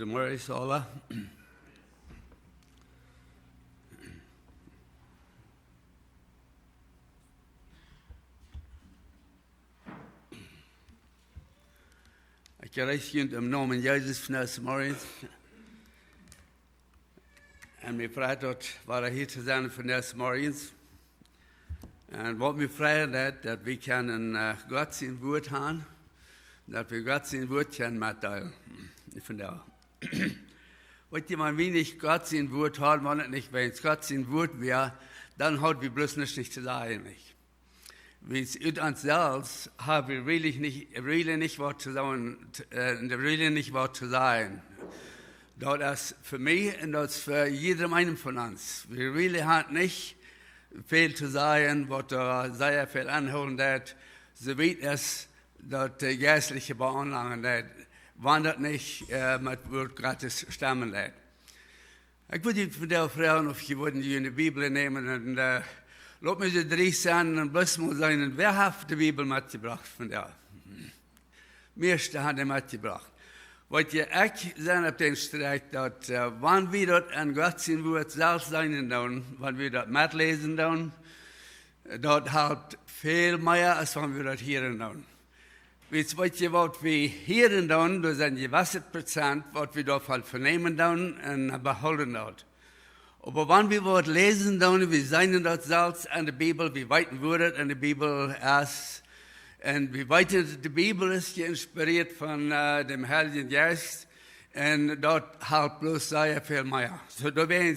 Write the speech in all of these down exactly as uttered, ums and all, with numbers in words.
Goodemorjes aula. Ekj jreess junt em Nomen Jesus von dise Morjes. Un mie freit daut, wada hia to sennen von dise Morjes. Un waut mie freit, daut, daut wie kjennen, äh, Gott sien Wuat han, daut wie Gott sien Wuat kjennen metdeelen. Von doa. Weet jie, wan wie nich Gott sien Wuat hauden, wan et nich wäajens Gott sien Wuat wia, dan haud wie bloos nuscht nich to sajen, nich? Wiels ut ons selfst ha wie really nich, really nich waut to sajen, äh, really nich waut to sajen. Daut es fa mie un daut es fa jieda eenen von ons. Wie really han nich väl to sajen, waut doa sea väl aunhoolen deit, soo wiet es daut, äh, jeistliche Beaunlangen deit, wan daut nich, äh, met Wuat Gottes stemmen deit. Ekj wull junt vondoag froagen, auf jie wudden june Bibel nämen un, äh, lot mie soo dreist sennen un bloos mol sajen, wäa haft de Bibel metjebrocht vondoag? Mieeschte haben dee metjebrocht. Weet jie, ekj sie opp dän Strikj daut, äh, wan wie daut en Gott sien Wuat selfst seenen doonen, wan wie daut metläsen doonen, daut halpt väl mea aus wan wie daut hieren doonen. Wiels weet jie, waut wie hieren doonen, daut sent jewesse Prozent, waut wie doavon vernämen doonen un behoolen doonen. Oba wan wie waut läsen doonen, wie seenen daut selfst en de Bibel, wie weeten, woo daut en de Bibel es. Un wie weeten, daut de Bibel es jeinspirieet von, äh, däm Heiljen Jeist. Un daut halpt bloos sea väl mea. Soo, doawäajen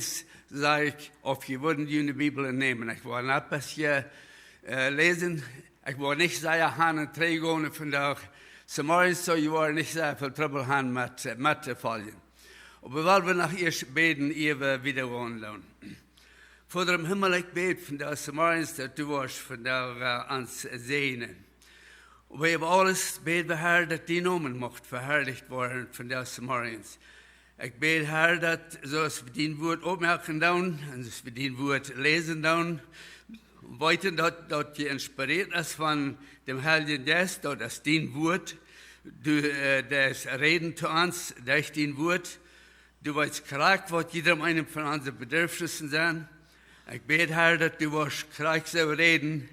saj ekj, auf jie wudden june Bibel nämen. Ekj wull een bät, äh, läsen. Ekj wull nich sea han un trigj gonen vondoag. Zemorjes, soo jie woaren nich sea väl Trubbel han met, äh, met to foljen. Oba wie wellen noch ieescht bäden, ea wie wieda gonen doonen. Voda em Himmel, ekj bäd vondoag zemorjes, daut du woascht vondoag, äh, ons säajnen. Oba äwa aules bäd wie, Herr, daut dien Nomen mucht veharlicht woaren vondoag zemorjes. Ekj bäd, Herr, daut soo aus wie dien Wuat oppmoaken doonen un soo aus wie dien Wuat läsen doonen, weeten daut, daut jeinspirieet es von däm Heiljen Jeist, daut es dien Wuat, du, äh, deist räden to ons derch dien Wuat, du weetst krakjt, waut jieda eena von onse Bedürfnisse sent. Ekj bäd, Herr, daut du woascht krakjt soo räden,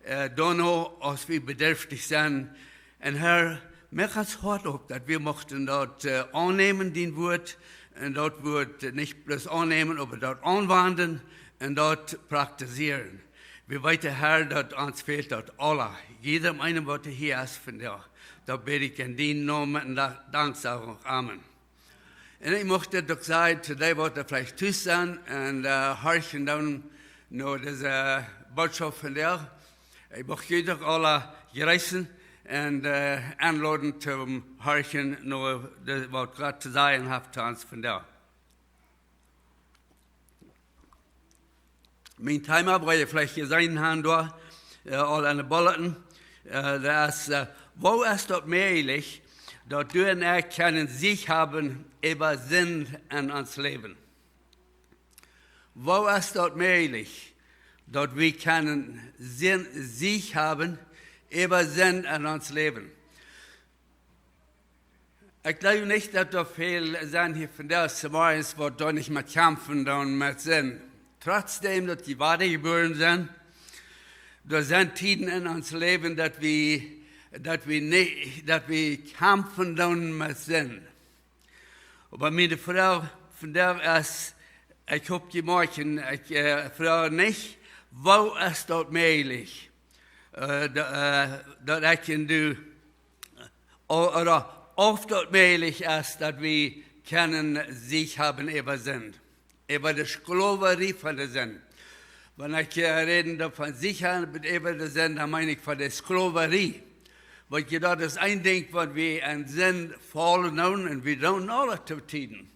äh, doano, aus wie bedürftich sent. Un Herr, moak ons Hoat op, daut wie muchten daut, äh, aunnämen, dien Wuat, un daut Wuat nich bloos aunnämen, oba daut aunwenjen un daut praktizieren. Wie weeten, Herr, daut ons fält daut aula. Jieda eena, waut hia es vondoag. Daut bäd ekj en dien Nomen un da-, Danksagunk. Amen. Un ekj mucht dit uk sajen to dee, waut veleicht tus sent un, äh, horchen doonen no dise Botschaft vondoag. Ekj mucht junt uk aula jreessen un, äh, enloden toom horchen no de, waut Gott to sajen haft to ons vondoag. Mien Thema, waut jie veleicht jeseenen haben doa, äh, aul aun de Bulletin, äh, daut es, äh, woo es daut mäajlich, daut du un ekj kjennen Siech haben äwa Sind en ons Läwen? Woo es daut mäajlich, daut wie kjennen Sind, Siech haben äwa Sind en ons Läwen? Ekj jleew nich, daut doa väl sent hia vondoag zemorjes, waut doa nich met kjamfen doonen met Sind. Trotzdäm daut wie wadajebuaren sent, doa sent Tieden en ons Läwen, daut wie, daut wie nich, daut wie kjamfen doonen met Sind. Oba miene Froag vondoag es, ekj hop jie moakjen, ekj, äh, froag nich, woo es daut mäajlich, äh, da-, äh, daut ekj un du, o-, ooda auf daut mäajlich es, daut wie kjennen Siech haben äwa Sind, äwa de Sklowarie von de Sind. Wan ekj, äh, räd doavon Siech haben äwa de Sind, dan meen ekj von de Sklowarie. Wiels daut es een Dinkj, waut wie en Sind faulen doonen, un wie doonen aule to Tieden.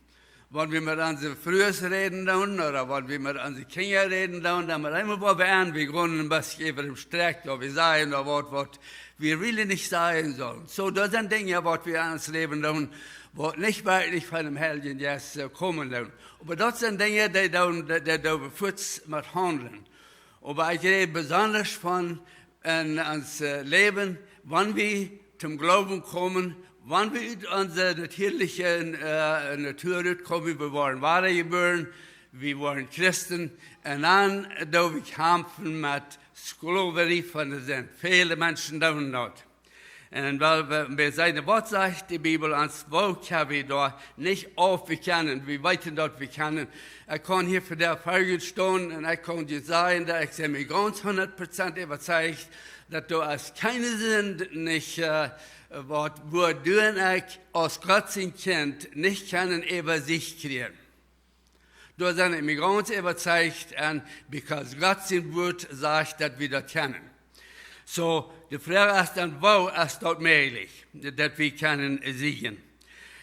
Wan wie met onse Frues räden doonen, ooda wan wie met onse Kjinja räden doonen, dan met eemol woa wie aun, wie gonen een bät äwa däm Strakj, ooda wie sajen doa waut, waut wie really nich sajen sullen. Soo, daut sent Dinja, waut wie en ons Läwen doonen, waut nich werkjlich von däm Heiljen Jeist, äh, komen doonen. Oba daut sent Dinja, dee doonen, dee, dee doonen wie fuaz met haundlen. Oba ekj räd besonda von en ons, äh, Läwen, wan wie toom Gloowen komen, Wan wie ut onse natieeliche, äh, Natua rutkomen, wie woaren wadajebuaren, wie woaren Christen, un dan doo wie kjamfen met Sklowerie von de Sind. Väle Menschen doonen daut. Un wiels wie, wie seenen, waut sajcht de Bibel ons, woo kjenn wie doa nich auf, wie kjennen, wie weeten daut wie kjennen. Ekj kaun hia ver de Versammlung stonen un ekj kaun die sajen, daut ekj sie mie gaunz hundat Prozent äwazeicht, daut doa es kjeene Sind nich, äh, waut, wua du un ekj aus Gott sien Kjint nich kjennen äwa Sicht kjrieen. Doa sie ekj mie gaunz äwazeicht, un because Gott sien Wuat sajcht, daut wie daut kjennen. Soo, de Froag es dan, woo es daut mäajlich, daut wie kjennen siegen?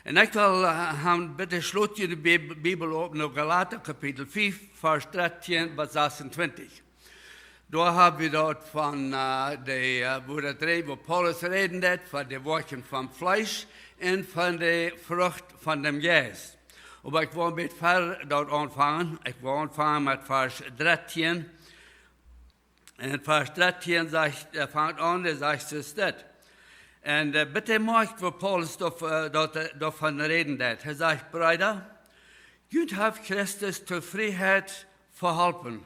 Un ekj well, äh, haben, bitte schlot june Bib-, Bibel op no Galata Kapitel fief, Varsch dartieen bat sasuntwintich. Doa hab wie daut von, äh, de, äh, wua daut rät, wua Paulus räden deed, von de Woakjen vom Fleesch un von de Frucht von däm Jeist. Oba ekj well een bät wieda doa aunfangen. Ekj well aunfangen met Varsch dartieen. Un Varsch dartieen sajcht, äh, fangt aun, dee sajcht soo dit. Un, äh, bitte moakjt, wua Paulus doa, äh, doa, äh, doavon räden deed. Hee sajcht: Breeda, Gott haft Christus to Frieheit veholpen.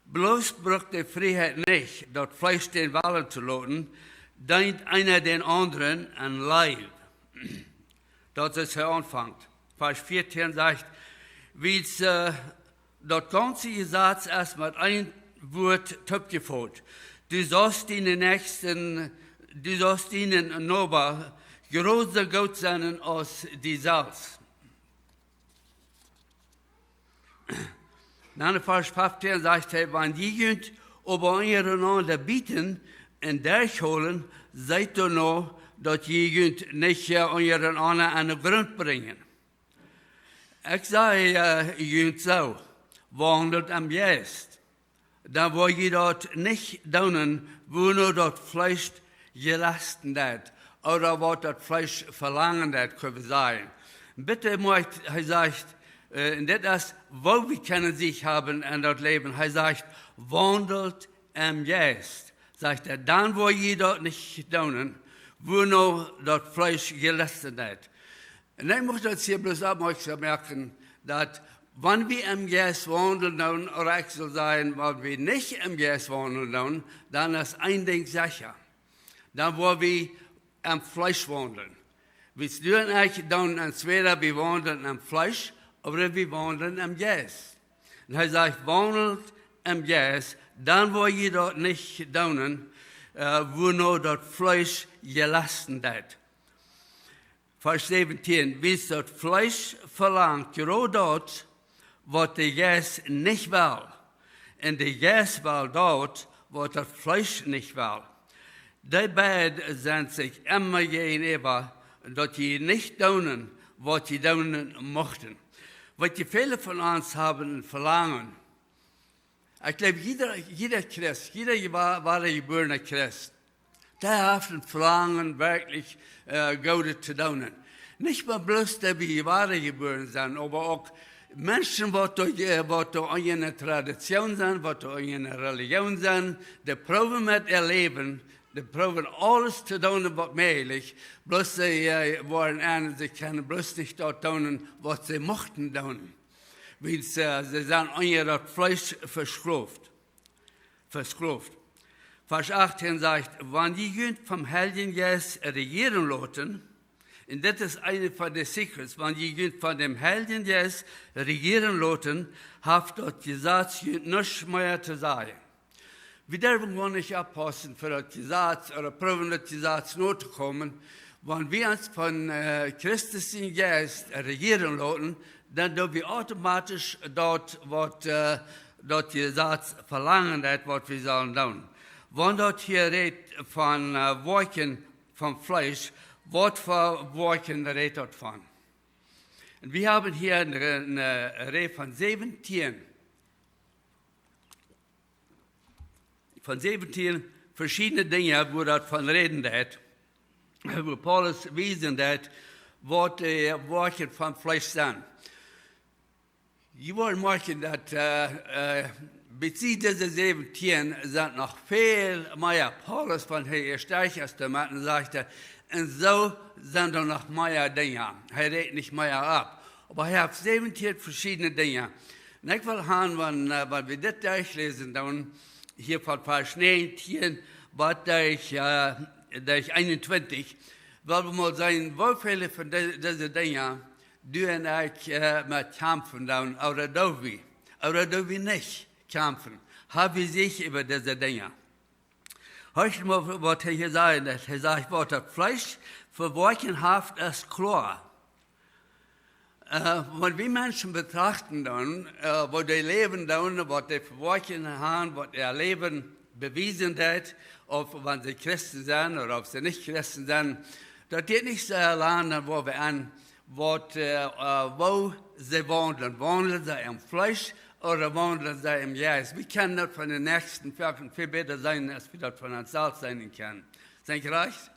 Bloos brukt de Frieheit nich, daut Fleesch dän Wellen to loten, deent eena dän aundren en Leew. Daut es, hee aunfangt. Varsch veatieen sajcht: Wiels, äh, daut gaunze Jesaz es met een Wuat toopjefot: Du saust dienen Näakjsten, du saust dienen Noba jrod soo goot sennen aus die selfst. Dan en Varsch fieftieen sajcht hee: Wan jie junt oba unjarenaunda bieten un derchhoolen, seet doano, daut jie junt nich, äh, unjarenaunda aun dän Grunt brinjen. Ekj saj, äh, junt soo: Waundelt em Jeist. Dan woa jie daut nich doonen, wuano daut Fleesch jelusten deit, ooda waut daut Fleesch velangen deit, kjenn wie sajen. Bitte moakjt, hee sajcht, äh, un dit es, woo wie kjennen Sieg haben en daut Läwen. Hee sajcht: Waundelt em Jeist. Sajcht hee, dan woa jie daut nich doonen, wuano daut Fleesch jelusten deit. Un ekj mucht daut hia bloos oppmoakjsom moaken, daut wan wie em Jeist waundlen doonen, ooda ekj saul sajen, wan wie nich em Jeist waundlen doonen, dan es een Dinkj secha. Dan woa wie em Fleesch waundlen. Wiels du un ekj doonen entwäda wie waundlen em Fleesch, ooda wie waundlen em Jeist. Un hee sajcht: Waundelt em Jeist, dan woa jie daut nich doonen, äh, wuano daut Fleesch jelusten deit. Varsch säwentieen: Wiels daut Fleesch velangt jrod daut, waut de Jeist nich well, un de Jeist well daut, waut daut Fleesch nich well. Dee beid sent sikj emma jäajenäwa, daut jie nich doonen, waut jie doonen muchten. Weetst, väle von ons haben een Velangen. Ekj jleew, jieda, jieda Christ, jieda jewa-, wadajebuarna Christ, dee haft een Velangen, werkjlich, äh, Goodet to doonen. Nich mau bloos dee, dee wadajebuaren sent, oba uk Menschen, waut doa, äh, waut doa en eene Tradition sent, waut doa en eene Religion sent, dee proowen met äa Läwen, dee proowen aules to doonen, waut mäajlich, bloos see, äh, woaren en, see kjennen bloos nich daut doonen, waut see muchten doonen. Wiels, äh, see sent unja daut Fleesch vesklowt. Vesklowt. Varsch achttieen sajcht: Wan jie junt vom Heiljen Jeist rejieren loten, un dit es eent von de Secrets, wan jie junt von däm Heiljen Jeist rejieren loten, haft daut Jesaz junt nuscht mea to sajen. Wie derwen goanich oppaussen fa daut Jesaz ooda proowen daut Jesaz notokomen. Wan wie ons von, äh, Christus sien Jeist rejieren loten, dan doo wie automatisch daut, waut, äh, daut Jesaz velangen deit, waut wie sellen doonen. Wan daut hia rät von, äh, Woakjen vom Fleesch, waut fa Woakjen rät daut von? Un wie haben hia eene, eene Rieej von säwentieen von säwentieen veschiedne Dinja, wua daut von räden deit, wua Paulus wiesen deit, waut de Woakjen vom Fleesch sent. Jie woaren moakjen, daut, äh, äh, bie dise säwentieen sent noch väl mea. Paulus, wan hee ieescht derch es doamet, sajcht hee: Un soo sent doa noch mea Dinja. Hee rät nich mea opp. Oba hee haft säwentieen veschiedne Dinja. Un ekj well han, wan, äh, wan wie dit derchläsen, dan hia von Varsch näajentieen bat derch, äh, derch eenuntwintich, well wie mol seenen, woo väle von de-, dise Dinja du un ekj, äh, met kjamfen dan, ooda doo wie, ooda doo wie nich kjamfen. Ha wie Siech äwa dise Dinja. Horcht mol, waut hee hia sajcht. Hee sajcht, waut daut Fleesch vewoakjen haft, es kloa. Äh, wan wie Menschen betrachten dan, äh, woo dee läwen dan, waut dee vewoakjen han, waut äa Läwen bewiesen deit, auf wan see Christen sent ooda auf see nich Christen sent, daut jeit nich sea lang, dan woa wie aun, waut, äh, äh, woo see waundlen. Waundlen see em Fleesch ooda waundlen see em Jeist? Wie kjennen daut von dän Näakjsten väl, väl bäta seenen, aus wie daut von ons selfst seenen kjennen. Sent jie rajcht?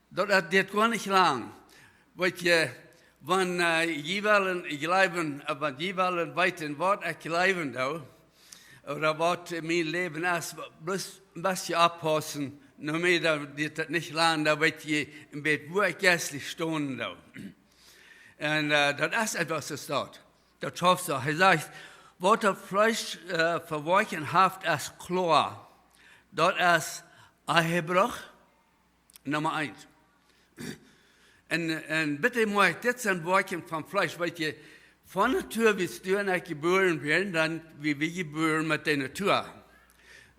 Daut, daut diet goa nich lang. Weet jie, wan, äh, jie wellen jleewen, äh, wan jie wellen weeten, waut ekj jleewen doo, ooda waut mien Läwen es, bloos een bät oppaussen, no mea daut diet daut nich lang, dan weet jie een bät, wua ekj jeistlich stonen doo. Un, äh, daut es eefach soo, daut, daut schauft soo. Hee sajcht, waut daut Fleesch, äh, vewoakjen haft, es kloa. Daut es Ehebruch, Numma eent. Un, un bitte moakjt, dit sent Woakjen vom Fleesch. Weet jie, von Natua, aus du un ekj jebuaren wieren, dan wia wie jebuaren met de Natua.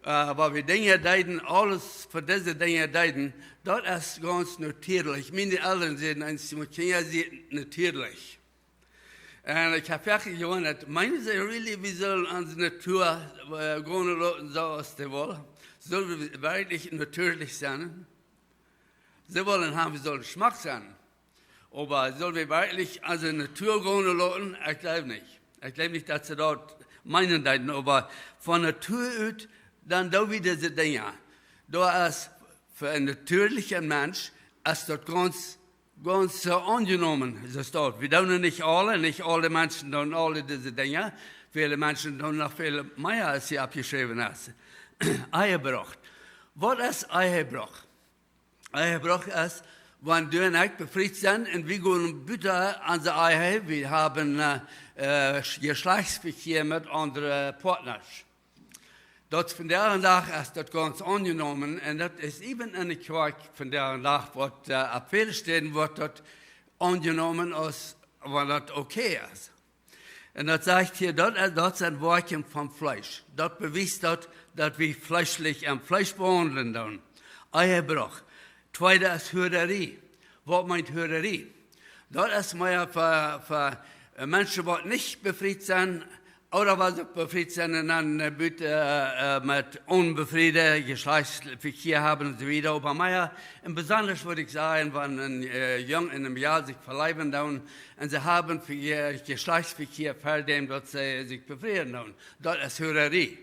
Äh, oba wie Dinja deeden, aules fa dise Dinja deeden, daut es gaunz natieelich. Miene Elren säden eemol, Kjinja, siet natieelich. Un ekj hab werkjlich jewondat, meenen see really, wie sellen onse Natua, äh, gonen loten soo aus dee well? Sell wie werkjlich natieelich sennen? See wellen haben, wie sellen schmock sennen. Oba sell wie werkjlich onse Natua gonen loten? Ekj jleew nich. Ekj jleew nich, daut see daut meenen deeden, oba von Natua ut, dan doo wie dise Dinja. Daut es fa een natieelichen Mensch, es daut gaunz gaunz, äh, aunjenomen, soo es daut. Wie doonen nich aule, nich aule Menschen doonen aule dise Dinja. Väle Menschen doonen noch väl mea, aus hia oppjeschräwen es. Ehebruch. Waut es Ehebruch? Ehebruch es, wan du un ekj befriet sent un wie gonen buta onse Ehe, wie haben, äh, äh, Jeschlajchtsvekjia met aundre Partnasch. Daut vondoag dän Dach es daut gaunz aunjenomen, un daut es even enne Kjoakj vondoag dän Dach, waut, äh, opp väle Städen woat daut aunjenomen, aus wan daut okay es. Un daut sajcht hia, daut, äh, daut sent Woakjen vom Fleesch. Daut bewiest daut, daut wie fleeschlich em Fleesch waundlen doonen. Ehebruch. Tweede es Huararie. Waut meent Huararie? Daut es mea fa, fa, äh, Menschen, waut nich befriet sent, ooda waut uk befriet sent un dan, äh, buta, äh, äh, met onbefriede Jeschlajchtsvekjia haben un soo wieda. Oba mea, un besonda wudd ekj sajen, wan een, äh, Jung un eene Mejal sikj veleewen doonen un see haben Ve-, Jeschlajchtsvekjia ver däm, daut see sikj befrieen doonen. Daut es Huararie.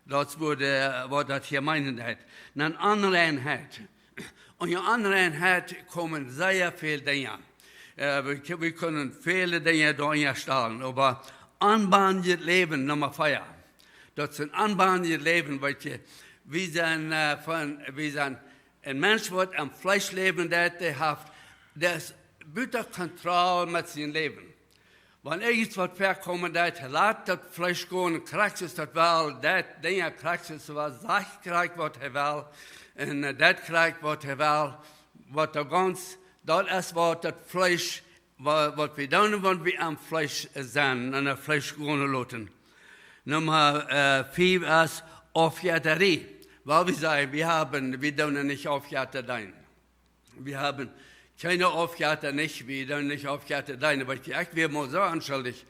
Daut woat, äh, waut daut hia meenen deit. Dan Onreinheit. Un enne Onreinheit komen sea väl Dinja. Äh, wie, wie kjennen väle Dinja doa enstalen, oba onbenieet Läwen, Numma vea. Daut es een onbenieet Läwen, weet jie, wie sent, äh, von, wie sent, een Mensch, waut em Fleesch läwen deit, dee haft, dee es buta Kontroll met sien Läwen. Wan irjent waut väakomen deit, hee lat daut Fleesch gonen, krakjt soo aus daut well, deit Dinja krakjt soo aus waut, sajcht krakjt waut hee well, un, äh, deit krakjt waut hee well, waut doa gaunz, daut es waut daut Fleesch, wa-, waut wie doonen, wan wie aum Fleesch sent, aun daut Fleesch gonen loten. Numma, äh, fief es Aufjettarie. Well wie sajen, wie haben, wie doonen nich Aufjetta deenen. Wie haben kjeene Aufjetta nich, wie doonen nich Aufjetta deenen. Weet jie, ekj wia mol soo onschuldich.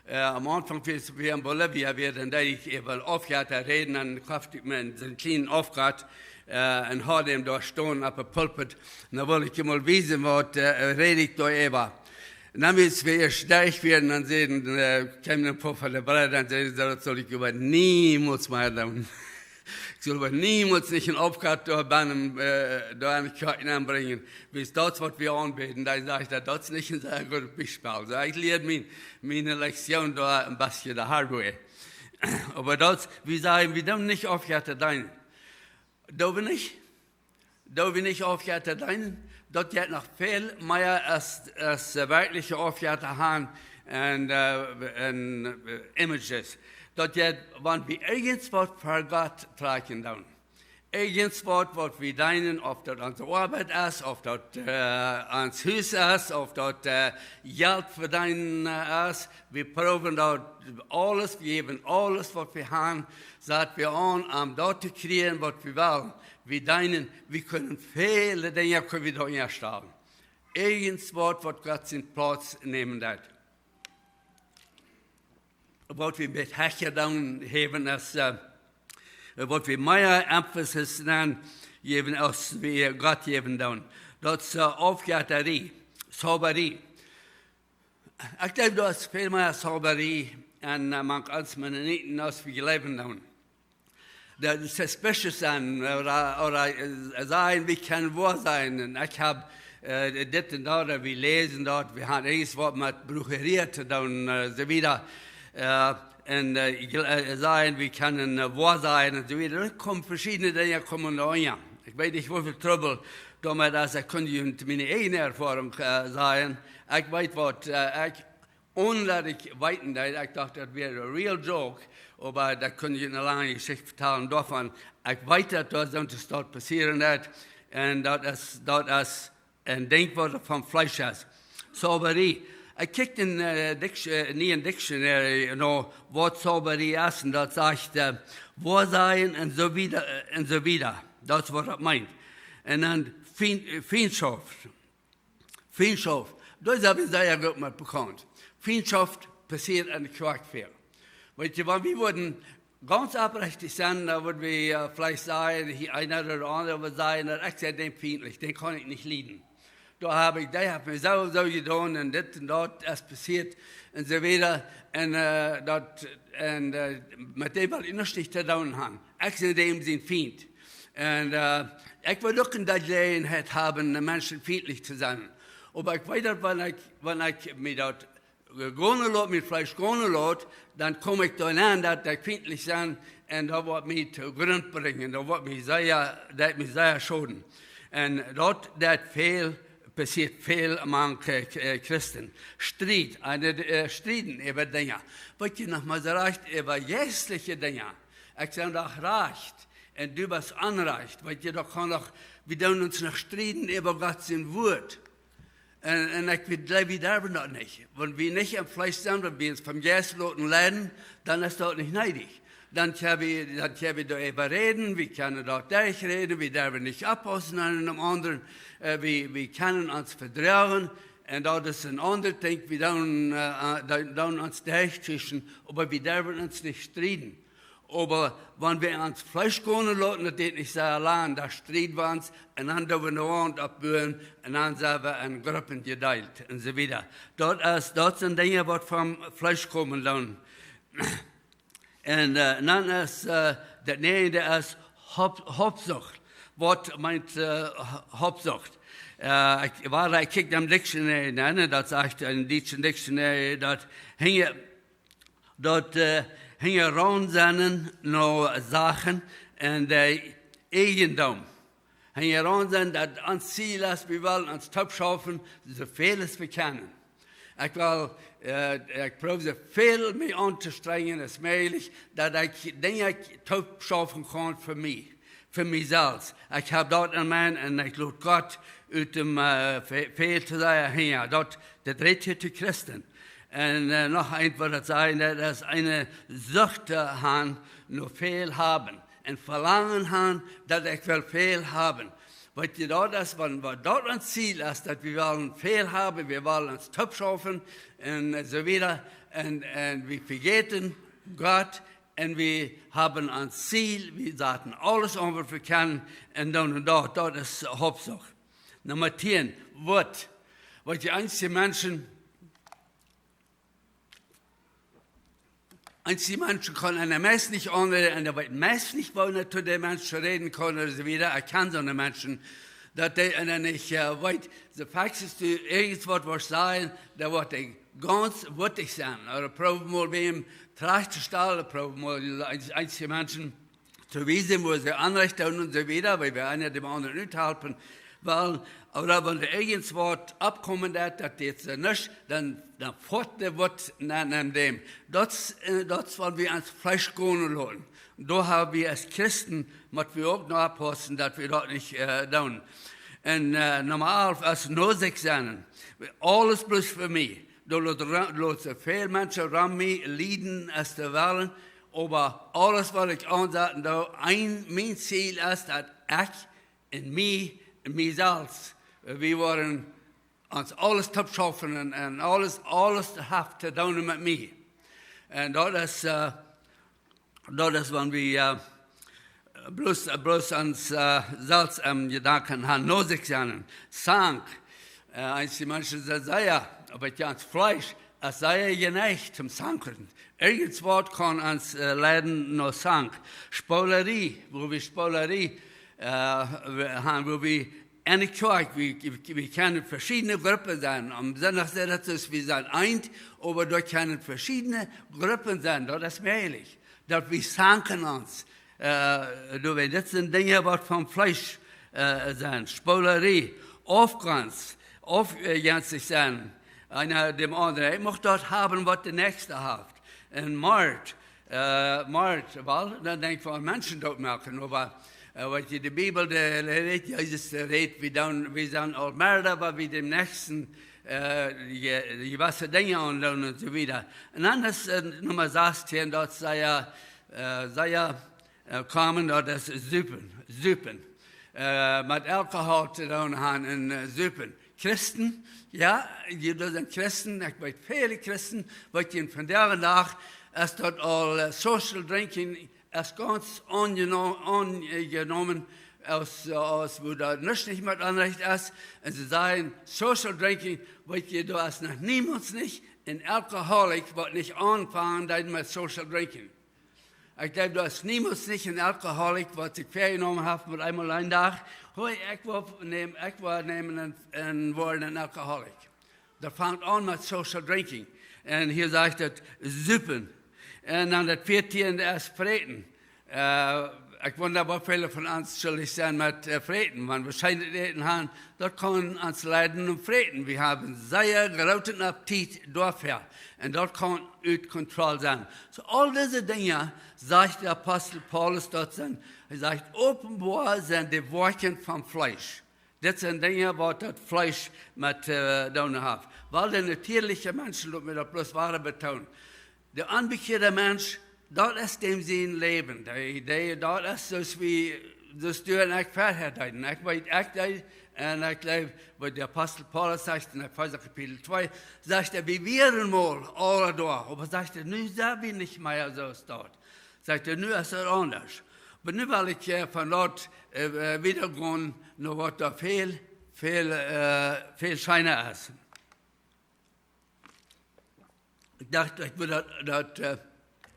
Äh, aum Aunfank, aus wie en Bolivia wieren, dan deed ekj äwa Aufjetta räden, dan kofft ekj mie soon kjlienen Aufjett, äh, un haud am doa stonen opp de Pulpit. Un dan wull ekj mol wiesen, waut, äh, räd ekj doa äwa. Un dan, aus wie ieescht doa wieren, dan säden, äh, kjeemen een poa von de Breeda un säden see, daut sull ekj oba niemols mea doonen. Ekj sull oba niemols nich een Aufjett doa bennen, äh, doa enne Kjoakj nenbrinjen. Wiels daut, waut wie aunbäden, dan säd ekj, daut, daut es nich een sea goodet Biespel. Soo, ekj lieed mien, miene Lektion doa een bät de hard way. Oba daut, wie sajen, wie doonen nich Aufjetta deenen. Doo wie nich? Daut wie nich Aufjetta deenen, daut jeit noch väl mea aus, aus, äh, werkjliche Aufjetta han un, äh, un, äh, Images. Daut jeit, wan wie irjent waut fa Gott trakjen doonen. Irjent waut, waut wie deenen, auf daut onse Oabeit es, auf daut, äh, ons Hus es, auf daut, äh, Jelt vedeenen, äh, es. Wie proowen daut aules, wie jäwen aules, waut wie han, sat wie aun, om daut to kjrieen, waut wie wellen. Wie deenen, wie kjennen väle Dinja, kjenn wie doa enstalen. Irjent waut, waut Gott sienen Plauz nämen deit. Waut wie met hecha doonen, jäwen es, äh, waut wie mea Emphasis dan jäwen, aus wie Gott jäwen doonen. Daut es, äh, Aufjettarie, Zaubarie. Ekj jleew, daut es väl mea Zaubarie un, äh, mank ons Mennoniten, aus wie jleewen doonen. Daut es suspicious sennen, ooda, ooda, äh, sajen, wie kjennen woa sennen. Un ekj hab, äh, dit un daut, ooda wie läsen daut, wie haben irjent waut met Brujerie to doonen, äh, soo wieda. Äh, un, äh, ekj, äh, sajen, wie kjennen, äh, woa sennen un soo wieda. Doa komen veschiedne Dinja komen doa aun. Ekj weet nich, woo väl Trubbel doamet es, ekj kaun junt miene ieejne Erfoarunk, äh, sajen. Ekj weet waut, äh, ekj, onen daut ekj weeten deed, ekj docht, daut wia een real joke, oba daut kunn ekj eene lange Jeschicht vetalen doavon. Ekj weet, daut doa soont es doa passieren deed. Un daut es, daut es een Dinkj, waut von Fleesch es. Zaubarie. Ekj kjikj en, äh, Dict-, äh, nieen Dictionary no, waut Zaubarie es, un daut sajcht, äh, Woasajen un soo wieda, äh, un soo wieda. Daut es, waut daut meent. Un dan Fien-, Fientschoft. Fientschoft, daut hab ekj sea goot met bekaunt. Fientschoft passieet en de Kjoakj väl. Weet jie, wan wie wudden gaunz oprechtich sennen, dan wudd wie, äh, veleicht sajen, hia eena ooda aundre wudd sajen, daut ekj sie däm fientlich, dän kaun ekj nich lieden. Doa hab ekj, dee haft mie soo, soo jedonen un dit un daut es passieet un soo wieda. Un, äh, daut, un, äh, met däm well ekj nuscht nich to doonen han. Ekj sie däm sien Fient. Un, äh, ekj well uk en de Jeläajenheit haben, de Menschen fientlich to sennen. Oba ekj weet daut, wan ekj, wan ekj mie daut gonen lot, mien Fleesch gonen lot, dan kom ekj doa aun, daut ekj fientlich sie, un daut woat mie to Grunt brinjen, daut woat mie sea, daut mie sea schoden. Un daut, daut väl, passieet väl mank, äh, K-, äh, Christen. Striet, een, äh, strieden äwa Dinja. Weet jie, noch mau soo rajcht äwa jeistliche Dinja. Ekj sie doch rajcht un du best onrajcht. Weet jie, daut kaun doch, wie doonen ons noch strieden äwa Gott sien Wuat. Un, un ekj weet, jleew, wie derwen daut nich. Wan wie nich em Fleesch sent, wan wie ons vom Jeist loten leiden, dan es daut nich needich. Dan kjenn wie, dan kjenn wie doaräwa räden, wie kjennen daut derchräden, wie derwen nich oppaussen aun eenem aundren, äh, wie, wie kjennen ons vedroagen, un daut es een aundret Dinkj, wie doonen, äh, äh, doo-, doonen ons derchtwischen, oba wie derwen ons nich strieden. Oba wan wie ons Fleesch gonen loten, daut deit nich sea lang, dan strieden wie ons, un dan doo wie ne Waunt oppbuen, un dan sent wie en Gruppen jedeelt, un soo wieda. Daut es, daut sent Dinja, waut vom Fleesch komen doonen. Un, äh, dan es, äh, daut näajende es Hab-, Habsucht. Waut meent, äh, Ha-, Habsucht? Äh, ekj, wan ekj kjikj em Dictionary, nä, nä, daut sajcht em dietschen Dictionary, daut hinja, daut, äh, hinjaraun sennen no Sachen un de Eigendom. Hinjaraun sennen, daut ons Ziel es, wie wellen ons toop schaufen, soo väl aus wie kjennen. Ekj well, äh, ekj proow soo väl mie auntostrengjen aus mäajlich, daut ekj Dinja toop schaufen kaun fa mie, fa mie selfst. Ekj hab daut en mie un ekj lot Gott ut däm, äh, Fe-, Fält to sennen, jo, daut, daut rät hia to Christen. Un, äh, noch eent, waut daut sajcht, daut es eene Sucht to han no väl haben. Een Velangen han, daut ekj well väl haben. Weet jie, daut es, wan, wan daut ons Ziel es, daut wie wellen väl haben, wie wellen ons toop schaufen un soo wieda. Un, un wie vejäten Gott un wie haben ons Ziel, wie saten aules aun, waut wie kjennen, un dan un daut, daut es Habsucht. Numma tieen, Wut. Weet jie, eenje Menschen, eenje Menschen kjennen eena meist nich aunräden, un dee weet meist nich, woo eena to dee Menschen räden kaun ooda soo wieda. Ekj kjan soone Menschen, daut dee eena nich, äh, weet, soo foaken es, du irjent waut woascht sajen, dan woat dee gaunz wuttich sennen. Ooda proow mol wäm trajcht to stalen, proow mol eenje, eenje Menschen to wiesen, woo see Onrajcht doonen un soo wieda, wiels wie eena däm aundren uthalpen wellen. Ooda wan irjent waut oppkomen deit, daut dit soo nich, dan, dan foat de waut no, no däm. Daut, äh, daut es, wan wie ons Fleesch gonen loten. Doa hab wie aus Christen, mott wie uk noch oppaussen, daut wie daut nich, äh, doonen. Un, äh, Numma alf es no sikj sennen. Aules bloos fa mie. Doa lot, lot soo väl Menschen rom mie lieden aus dee wellen, oba aules waut ekj aunsetten doo, een, mien Ziel es daut ekj un mie, un mie selfst, wie woaren ons aules toopschaufen un, un aules, aules haft to doonen met mie. Un daut es, äh, daut es, wan wie, äh, bloos, bloos ons, äh, selfst em Jedanken haben, no sikj sennen. Zank. Äh, eenje Menschen sajen, sajen, oba jo, ons Fleesch es sea jeneicht toom Zanken. Irjent waut kaun ons, äh, leiden no Zank. Spoolerie, woo wie Spoolerie, äh, wie haben, woo wie enne Kjoakj, wie, wie, wie kjennen veschiedne Gruppen sennen. Aum Sindach sajcht daut, daut wie sent eent, oba doa kjennen veschiedne Gruppen sennen. Daut es mäajlich. Daut wie zanken ons. Äh, du weetst, dit sent Dinja waut vom Fleesch, äh, sent. Spoolerie, Aufgonst, aufgonstich sennen. Eena däm aundren. Ekj mucht daut haben, waut de Näakjste haft. Un Mord, äh, Mord, wiels, dan denkj wie aun Menschen dootmoaken. Oba, äh, waut je de Bibel, de, de rät, Jesus, de rät, wie dan, wie sent aul Mörda, wiels wie däm Näakjsten, äh, je, jewesse Dinja aundoonen un soo wieda. Un dan es, äh, Numma sastieen, daut es sea, äh, sea, äh, common, daut es Supen, Supen. Äh, met Alkohol to doonen haben un, äh, Supen. Christen, jo, jie, doa sent Christen, ekj weet väle Christen, waut je vondoag dän Dach, es daut aul, äh, social drinking es gaunz aunjeno-, aunjenomen, aus, aus woo daut nuscht nich met Onrajcht es. Un see sajen, social drinking, weet jie, doa es noch niemols nich een Alkoholik, waut nich aunfangen deed met social drinking. Ekj jleew, doa es niemols nich een Alkoholik, waut sikj väajenomen haft met eemol een Dach, hoi, ekj well nämen, ekj well nämen un, un woaren een Alkoholik. Daut fangt aun met social drinking. Un hia sajcht et Supen. Un dan daut vieetieen es Fräten. Äh, ekj wunda, woo väle von ons schullich sent met, äh, Fräten. Wan wie scheenet Äten haben, daut kaun ons leiden no Fräten. Wie haben sea grooten Appetit doafäa. Un daut kaun ut Kontroll sennen. Soo, aul dise Dinja, sajcht de Apostel Paulus, daut sent, hee sajcht, openboa sent de Woakjen vom Fleesch. Dit sent Dinja, waut daut Fleesch met, äh, doonen haft. Wiels de natieelje Mensch, lot mie daut bloos wada betoonen. De onbekjeada Mensch, daut es däm sien Läwen. Dee, dee, daut es soo aus wie, soo aus du un ekj verhäa deeden. Ekj weet, ekj deed, un ekj jleew, waut de Apostel Paulus sajcht en Efeesa Kapitel twee, sajcht hee, wie wieren mol aule doa. Oba sajcht hee, nu sent wie nich mea soo aus daut. Sajcht hee, nu es et aundasch. Oba nu well ekj, äh, von doa, äh, äh, wieda gonen no waut doa väl, väl, äh, väl scheena es. Ekj docht, ekj wudd daut, daut, äh,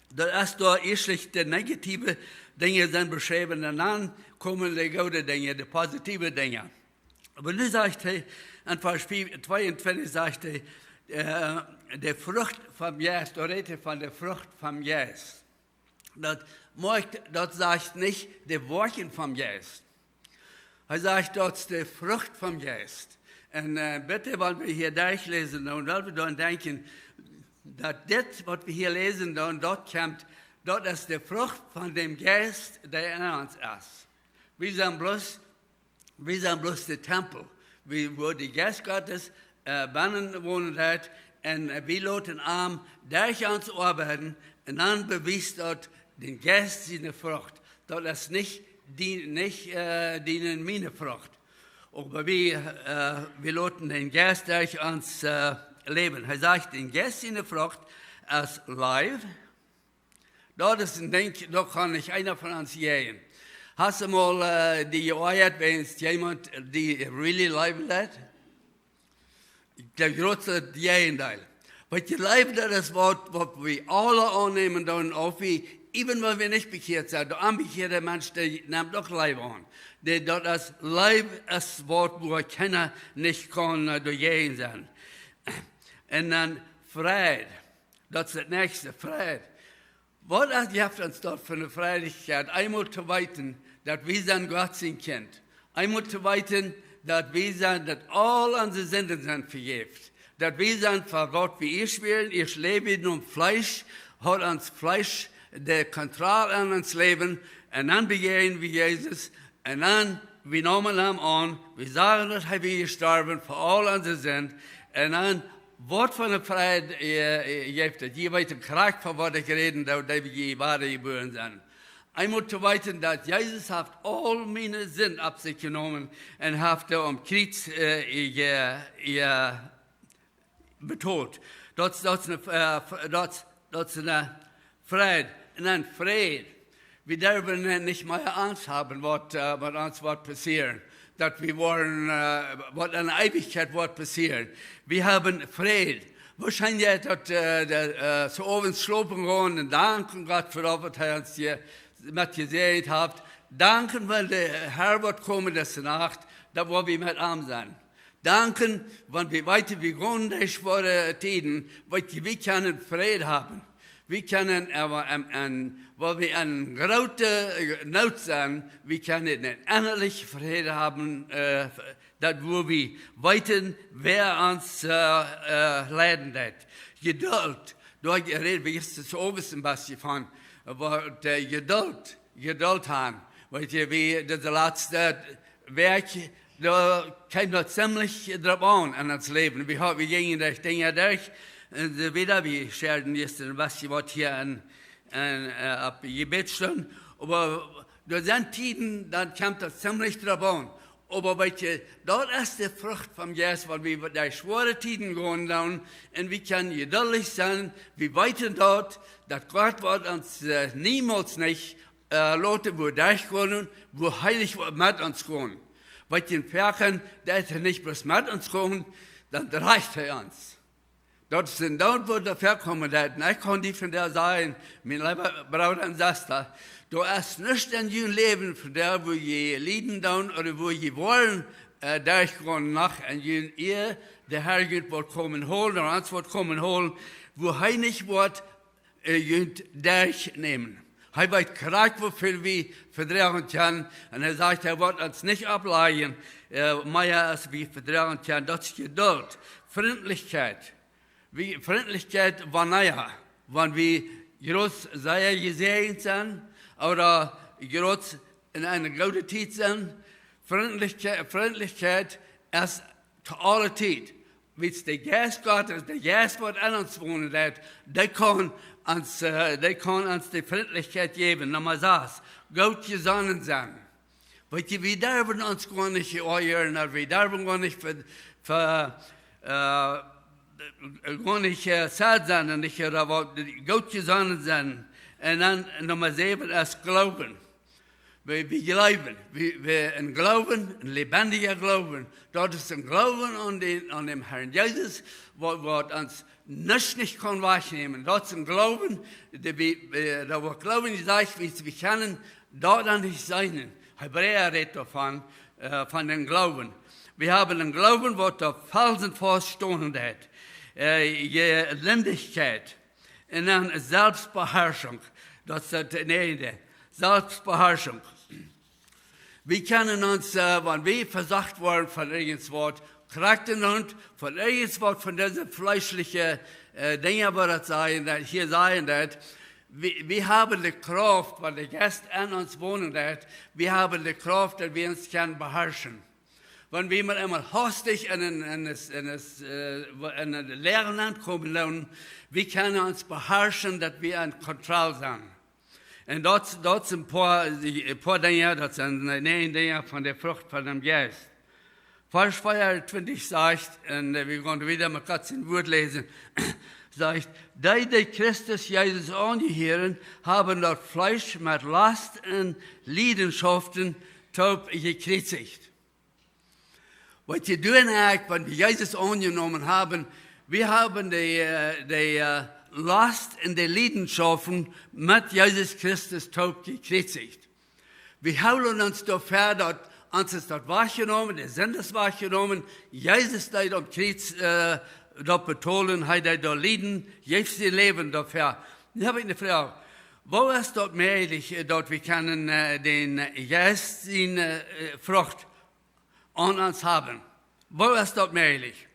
daut es doa ieescht de negative Dinja sent beschräwen un dan komen de goode Dinja, de positive Dinja. Oba nu sajcht hee, en Varsch vea-, tweeuntwintich sajcht hee, äh, de Frucht vom Jeist, doa rät hee von de Frucht vom Jeist. Daut moakt, daut sajcht nich de Woakjen vom Jeist. Hee sajcht, daut es de Frucht vom Jeist. Un, äh, bitte, wan wie hia derchläsen, dan well wie doaraun denkjen, daut dit, waut wie hia läsen, dan daut kjemt, daut es de Frucht von däm Jeist, dee en ons es. Wie sent bloos Wie sent bloos de Tempel, wie, wua de Jeist Gottes, äh, bennen wonen deit, un, äh, wie loten am derch ons oabeiden, un dan bewiest daut dän Jeist siene Frucht. Daut es nich dee, nich, äh, diene un miene Frucht. Oba wie, äh, wie loten dän Jeist derch ons, äh, läwen. Hee sajcht, dän Jeist siene Frucht es Leew, daut es een Dinkj, doa kaun nich eena von ons jäajen. Hast du mol, äh, die jeoajat wäajen jemaunt, dee really leewen deit? Ekj jleew, jroz daut Jäajendeel. Waut jie leewen, daut es waut, waut wie aule aunnämen doonen, uk wie, even wan wie nich bekjieet sent. De onbekjieede Mensch, dee nemt uk Leew aun. Dee, daut es, Leew es waut, wua kjeena nich kaun, äh, doajäajen sennen. Un dan Fräd. Daut es daut näakjste, Fräd. Waut es, jeft ons daut fa eene Freilichkjeit, eemol to weeten, daut wie sent Gott sien Kjint. Eemol to weeten, daut wie sent, daut aul onse Sinden sent vejäft. Daut wie sent, fa waut wie ieescht wieren, ieescht läwden em Fleesch, haud ons Fleesch de Kontroll aun ons Läwen. Un dan bejäajnen wie Jesus. Un dan, wie neemen am aun, wie sagen, daut hee wia jestorwen fa aul onse Sind. Un dan, waut fa eene Freid, äh, äh, jeft et. Jie weeten krakjt, von waut ekj räd, daut, daut wie wada jebuaren sent. Eemol to weeten, daut Jesus haft aul miene Sind opp sikj jenomen un haft dee aum Kjriez, äh, je, je, betolt. Daut, daut es eene, äh, daut, daut es eene Freid. Un een Fräd. Wie derwen nich mea Angst haben, waut, äh, waut ons woat passieren. Daut wie woaren, äh, waut enne Eewichkjeit woat passieren. Wie haben Fräd. Woo scheen daut, äh, de, äh, soo owents schlopen gonen un danken Gott fa daut, waut hee ons hia met jesäajent haft. Danken, wan de Herr woat komen dise Nacht, daut woa wie met am sennen. Danken, wan wie weeten, wie gonen derch schwoare Tieden, weet jie, wie kjennen Fräd haben. Wie kjennen oba, ähm, ähm, wan wie en groote, äh, Noot sent, wie kjennen ennalich Fräd haben, äh, daut woo wie weeten, wäa ons, äh, äh, leiden deit. Jeduld, doa räd wie jistren Owent een bät von, oba de Jeduld, Jeduld haben. Weet jie, wie de, de latste Wäakj, doa kjeem daut ziemlich dropp aun en ons Läwen. Wie ha-, wie jinjen derch Dinja derch, un soo wieda, wie schäden jistren een bät waut hia en, en, äh, opp Jebäd stunt. Oba doa sent Tieden, dan kjemt daut ziemlich dropp aun. Oba weet jie, daut es de Frucht vom Jeist, wan wie derch schwoare Tieden gonen dan, un wie kjennen jeduldich sennen, wie weeten daut, daut Gott woat ons, äh, niemols nich, äh, loten, woo derch gonen, woo hee nich met ons gonen. Weet jie, foaken, daut hee nich bloos met ons gonen, dan drajcht hee ons. Daut es een Doot, waut doa väakomen deit. Un ekj kaun die vondoag sajen, mien leewa Brooda un Sesta, doa es nuscht en jun Läwen vondoag, woo jie lieden dan, ooda woo jie woaren, äh, derchgonen noch en jun Ea, de Herr junt woat komen holen, ooda ons woat komen holen, woo hee nich woat, äh, junt derchnämen. Hee weet krakjt, woo väl wie vedroagen kjennen. Un hee sajcht, hee woat ons nich oppläajen, äh, mea aus wie vedroagen kjennen. Daut es Jeduld. Frintlichkjeit. Wie, Frintlichkjeit, wanea? Wan wie jrod sea jesäajent sent, ooda jrod en eene goode Tiet sent. Frintlichkjeit, Frintlichkjeit es to aule Tiet. Wiels de Jeist Gottes, de Jeist, waut en ons wonen deit, dee kaun ons, äh, dee kaun ons de Frintlichkjeit jäwen. Numma sas, goot jesonnen sennen. Weet jie, wie derwen ons goanich oajren, wie derwen goanich ver-, ver-, äh, goanich, äh, sad sennen, nich, ooda waut, goot jesonnen sennen. Un dan Numma säwen es Gloowen. Wie, wie jleewen, wie, wie een Gloowen, een läwendja Gloowen. Daut es een Gloowen aun dän, aun däm Herrn Jesus, waut, waut ons nuscht nich kaun wajchnämen. Daut es een Gloowen, dee wie, äh, daut Wuat Gloowen, dee sajcht, wie, wie kjennen daut dan nich seenen. Hebräa rät doavon, äh, von dän Gloowen. Wie haben een Gloowen, waut doa felsenfaust stonen deit. Äh, je Lindichkjeit. Un dan Selbstbeherrschung. Daut es daut näajende. Selbstbeherrschung. Wie kjennen ons, äh, wan wie vesocht woaren von irjentwaut, krakjt en ons, von irjentwaut von dise fleeschliche, äh, Dinja, waut daut sajen, daut hia sajen, daut wie, wie haben de Krauft, wan de Jeist en ons wonen deit, wie haben de Krauft, daut wie ons kjennen beharschen. Wan wie mau eemol hastich en een, en een, en een, äh, en een Läwen aunkomen doonen, wie kjennen ons beharschen, daut wie en Kontroll sent. Un daut, daut sent een poa, een poa Dinja, daut sent, äh, näajen Dinja von de Frucht von däm Jeist. Varsch veeauntwintich sajcht, un, äh, wie gonen wieda met Gott sien Wuat läsen, sajcht, dee, dee Christus Jesus aunjehieren, haben daut Fleesch met Last un Liedenschaften toop jekjriezicht. Waut jie doonen, wan wie Jesus aunjenomen haben, wie haben de, äh, de, äh, Last un de Liedenschaften met Jesus Christus toop jekjriezicht. Wie hoolen ons doafäa, daut ons es daut wajchjenomen, de Sind es wajchjenomen, Jesus deed aum Kjriez, äh, daut betolen, hee deed doa lieden, jeef sien Läwen doafäa. Nu hab ekj eene Froag. Woo es daut mäajlich, äh, daut wie kjennen, äh, dän, äh, Jeist siene, äh, Frucht aun ons haben? Woo es daut mäajlich?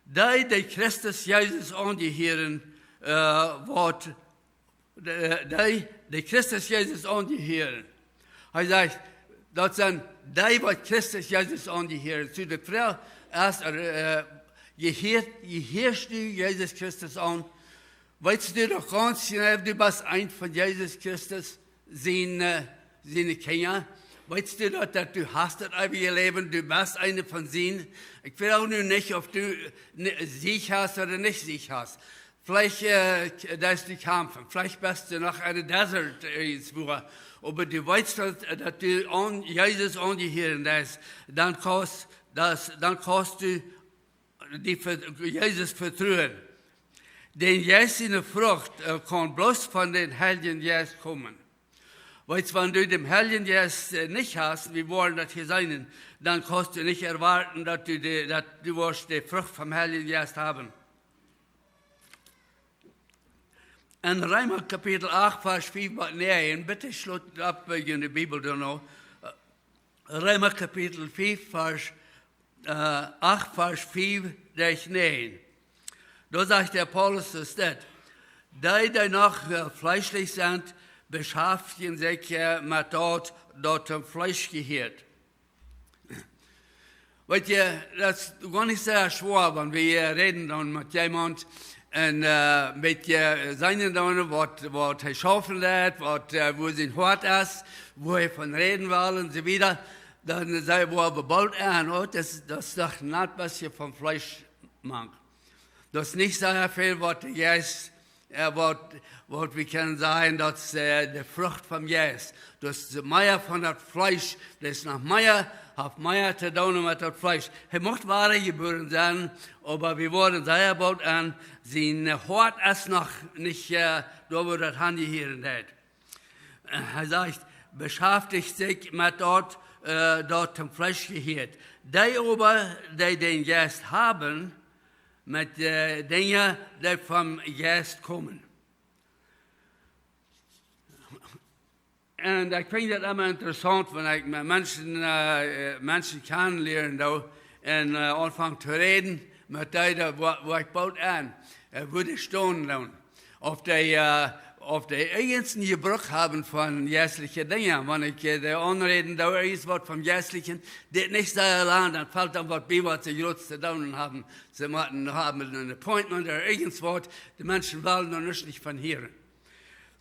Dee, dee Christus Jesus aunjehieren, äh, waut, äh, dee, dee Christus Jesus aunjehieren. Hee sajcht, daut sent dee, waut Christus Jesus aunjehieren. Soo de Froag es, äh, jehieet, jehieescht du Jesus Christus aun? Weetst du doch gaunz jeneiw, du best eent von Jesus Christus siene, äh, siene Kjinja? Weetst du doch, daut du hast daut eewje Läwen, du best eena von siene? Ekj weet uk nu nich, auf du, äh, ne-, Sieg hast ooda nich Sieg hast. Veleicht, äh, deist du kjamfen, veleicht best du noch en de Desert irjentwua, oba du weetst daut, äh, daut du aun Jesus aunjehieren deist, dan kaust, daut, dan kaust du die ve-, Jesus vetruen. Dän Jeist siene Frucht, äh, kaun bloos von dän Heiljen Jeist komen. Weetst, wan du dän Heiljen Jeist, äh, nich hast, wie woaren daut hia seenen, dan kaust du nich erwoaten, daut du de, daut du woascht de Frucht vom Heiljen Jeist haben. En Reema Kapitel acht, Varsch fief bat näajen, bitte schlot opp, äh, june Bibel doa noch. Reema Kapitel fief, Varsch, äh, acht, Varsch fief derch näajen. Doa sajcht de Paulus soo dit: Dee, dee noch, äh, fleeschlich sent, beschaftjen sikj, äh, met daut, daut toom Fleesch jehieet. Weetst du, daut es goanich sea schwoa, wan wie, äh, räden dan met jemaunt un, äh, met, äh, seenen dan, waut, waut hee schaufen deit, waut, äh, woo sien Hoat es, woo hee von räden well un soo wieda, dan saj wie boolt aun, oh, daut es, daut es doch nich waut hia vom Fleesch mank. Daut es nich sea väl, waut de Jeist, äh, waut, waut wie kjennen sajen, daut es, äh, de Frucht vom Jeist. Daut es mea von daut Fleesch, daut es noch mea, haft mea to doonen met daut Fleesch. Hee mott wada jebuaren sennen, oba wie woaren sea boolt aun, sien, äh, Hoat es noch nich, äh, doa, woo daut han jehieren deit. Äh, hee sajcht, beschaftjen sikj met daut, äh, daut toom Fleesch jehieet. Dee oba, dee dän Jeist haben, met, äh, Dinja, dee vom Jeist komen. Un ekj finj daut emma interessaunt, wan ekj met Menschen, äh, Menschen kjanen lieren doo un, äh, aunfang to räden, met dee, dee, woo, woo ekj boolt aun, äh, woo dee stonen doonen. Auf dee, äh, auf dee irjent een Jebruck haben von jeistelje Dinja. Wan ekj, äh, dee aunräden doo, irjent waut vom Jeistlichen, dit nich sea lang, dan felt dan waut bie, waut see jrod to doonen haben. See motten haben een appointment ooda irjent waut. De Menschen wellen doa nuscht nich von hieren.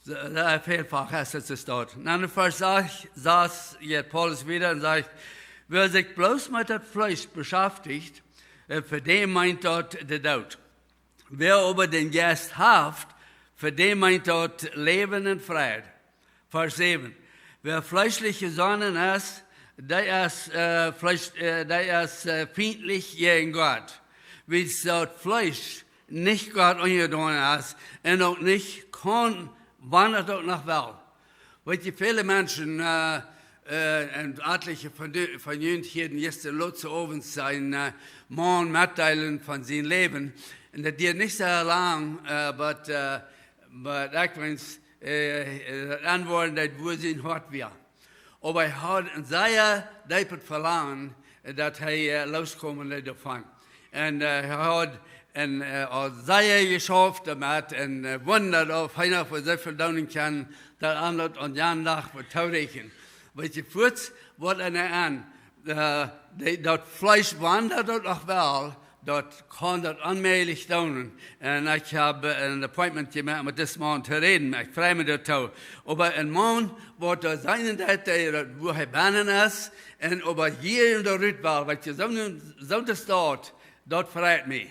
Soo, äh, veelfach es et soo doa. Dan en Varsch sas, sas jeit Paulus wieda un sajcht: Wäa sikj bloos met daut Fleesch beschaftjt, äh, fa dän meent daut de Doot. Wäa oba dän Jeist haft, fa dän meent daut Läwen un Fräd. Varsch säwen. Wäa fleeschlich jesonnen es, dee es, äh, Fleesch, äh, dee es, äh, fientlich jäajen Gott. Wiels daut Fleesch nich Gott unjedonen es un uk nich kaun, wan et uk noch well. Weetst du, väle Menschen, äh, äh, un atelje von de, von junt hia jistren lot soo owens een, äh, Maun metdeelen von sien Läwen. Un daut dieed nich sea lang, äh, but, äh, but ekj weens, äh, äh, daut Auntwuaden, daut wia sien Hoat wia. Oba hee haud een sea deepet Velangen, äh, daut hee, äh, loskomen deed doavon. Un, äh, hee haud een, äh, aul sea jeschauft doamet un, äh, wundad, auf eena fa soo väl doonen kaun, daut aundre aun jan Dach woat toorieekjnen. Weetst du, fuaz woat eena aun, äh, dee, daut Fleesch, wan daut noch well, daut kaun daut onmäajlich doonen. Un ekj hab een appointment jemoakt met disen Maun to räden. Ekj frei mie doatoo. Oba een Maun, waut doa sennen deit, dee, daut, woo hee bennen es, un oba hia en de Rut well, weetst du, soo, soo es daut, daut freit mie.